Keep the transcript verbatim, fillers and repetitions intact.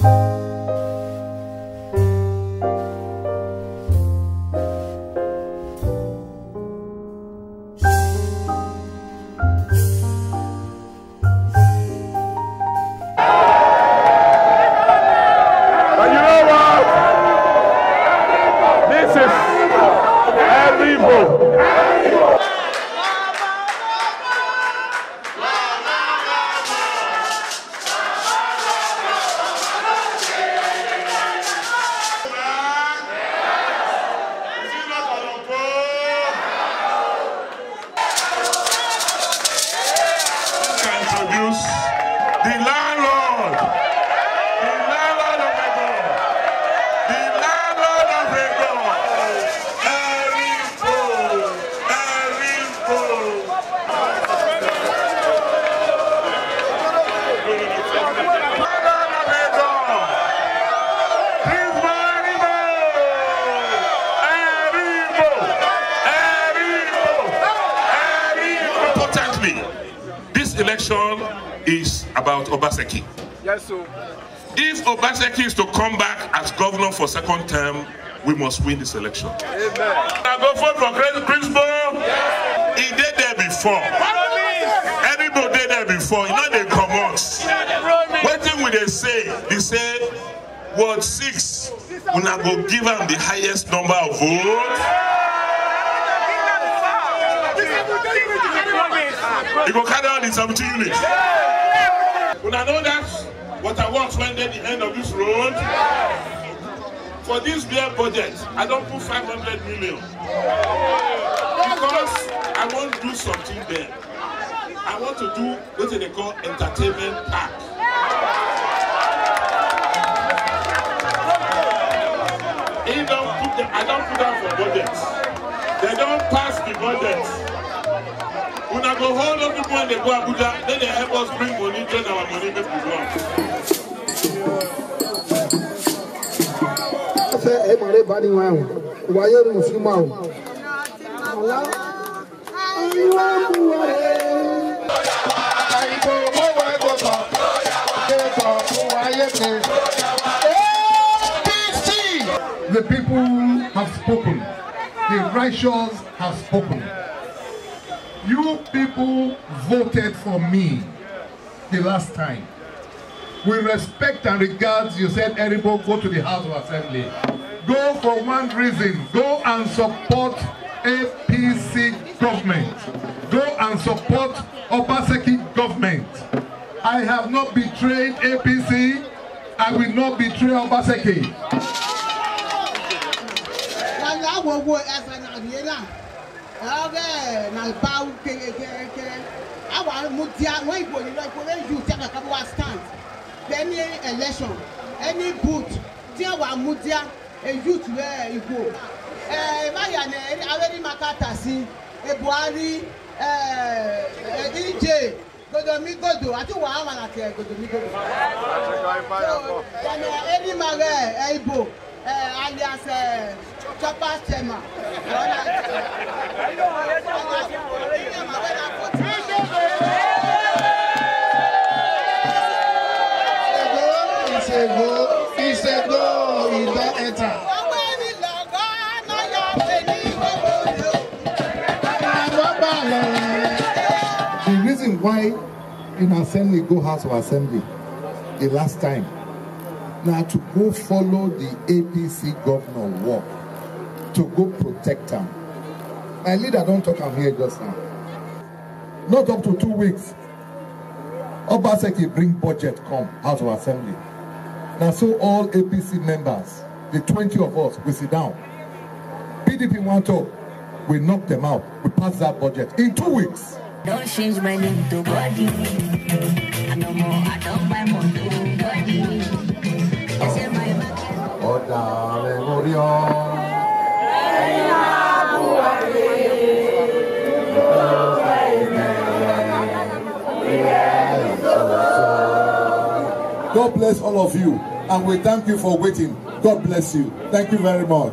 But you know what? This is every vote. Introduce the landlord. The landlord of Egon. The landlord of Egon. Erivo. Erivo. Landlord of Egon. Please, Erivo. Erivo. Erivo. Erivo. Importantly, this election is about Obaseki. Yes, sir. If Obaseki is to come back as governor for second term, we must win this election. Amen. I go vote for Chris, Chris Bo. He did there before. Everybody did there before. You know they come out. What thing will they say? They say, Ward six, una go give am the highest number of votes. He go carry all the seventy units. Una know that water works when dey the end of this road. For this year budget, I don put five hundred million because I wan do something there. I want to do wetin they call entertainment park. He don put the, I don put am for budget. They don pass the budget. Una go hold up people when they go Abuja, then they help us bring money, join our money, make we go. Ẹ mọ̀rẹ́ bá ní wọn o, wáyé ni mo fi máa o. The people have spoken. The righteous have spoken. You people voted for me the last time. We respect and regard you, said Eribo, go to the House of Assembly. Go for one reason. Go and support A P C government. Go and support Obaseki government. I have not betrayed A P C. I will not betray Obaseki. Wala wowo esa na riera. Oge na bawu kere kere kere. Awa mudia, when Igbo ni lo, Igbo wey youth ya ka wa stand. Any election, any booth, ti awa mudia, a youth wey Igbo. Eh, ma ya ne, aweri makata si, e Buhari, eh, eh, E J, Godomi Godo, ati wa ama na ke Godomi Godo. So, eh, any mare, eh, Igbo, eh, alias, eh, Chopper Chema. It's a go, it's a go, he don enter. The reason why in assembly go House of Assembly the last time na to go follow the A P C governor work, to go protect am. My leader don talk am here just now. Not up to two weeks, Obaseki bring budget come House of Assembly. Na so all A P C members, the twenty of us, we sit down. P D P wan talk, we knock them out. We pass that budget in two weeks. Don't change my name to Body. I no more, I don't buy more to Body. They say my market. Ọ̀dà rẹ̀ mo rí ọ. God bless all of you, and we thank you for waiting. God bless you. Thank you very much.